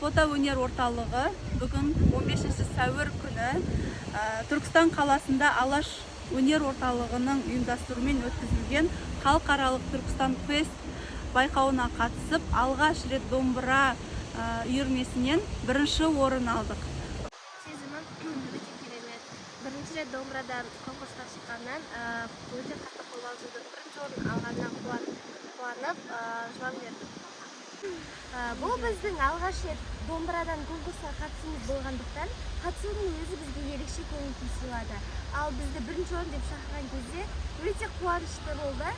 Ақбота өнер орталығы бүгін, 15 сәуір күні, Түркістан қаласында Алаш өнер орталығының ұйымдастыруымен өткізілген халықаралық Түркістан фест байқауына қатысып, алғаш рет домбыра үйірмесінен бірінші орын алдық. Сезімім өте керемет. Бірінші рет домбырадан конкурсқа шыққаннан өте қатты қобалжыдым. Бірінші орын алғаннан қуанып, жылап жібердім. Бұл біздің алғаш рет домбырадан конкурсқа қатысуымыз болғандықтан, қатысудың өзі бізге ерекше көңіл күй сыйлады. Ал бізді бірінші орын деп шақырған кезде өте қуанышты болды.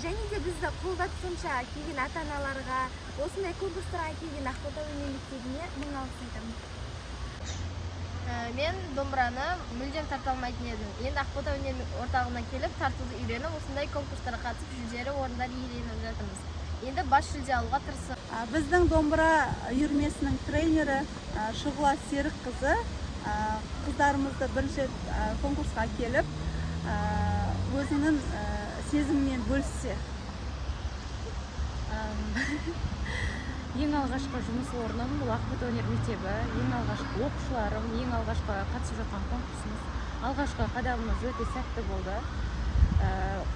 Және де бізді қолдап сонша келген ата аналарға, осындай конкурстарға келген Ақбота өнер мектебіне мың алғыс айтамын. Мен домбыраны мүлдем тарта алмайтын едім. Енді Ақбота өнер орталығына келіп, тартуды үйреніп, осындай конкурстарға қатысып, жүлделі орындар иеленіп жатырмыз. Енді бас жүлде алуға тырысып Біздің домбыра үйірмесінің тренері Шұғыла Серікқызы қыздарымызды бірінші рет конкурсқа келіп, өзінің сезімімен бөліссе. Ең алғашқы жұмыс орным бұл Ақбота өнер мектебі, ең алғашқы оқушыларым, ең алғашқы қатысып жатқан конкурсымыз. Алғашқы қадамымыз өте сәтті болды.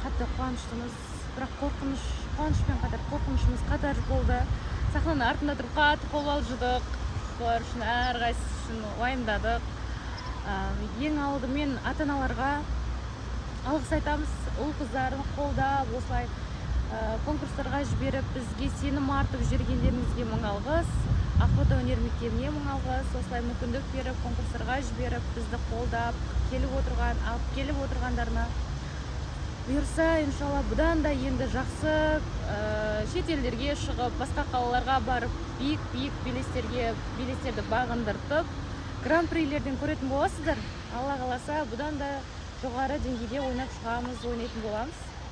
Қатты қуаныштымыз, бірақ қорқыныш, қуанышпен қатар қорқынышымыз қатар болды. Сахнаның артында тұрып қатты қобалжыдық, солар үшін, әрқайсысы үшін уайымдадық. Ең алдымен ата аналарға алғыс айтамыз, ұл қыздарын қолдап, осылай конкурстарға жіберіп, бізге сенім артып жібергендеріңізге мың алғыс. Ақбота өнер мектебіне мың алғыс, осылай мүмкіндік беріп, конкурстарға жіберіп, бізді қолдап келіп отырған, алып келіп отырғандарына. Бұйырса, иншалла, бұдан да енді жақсы шет елдерге шығып, басқа қалаларға барып, биік биік белестерді бағындыртып, гран-прилерден көретін боласыздар. Алла қаласа, бұдан да жоғары деңгейде ойнап шығамыз, ойнайтын боламыз.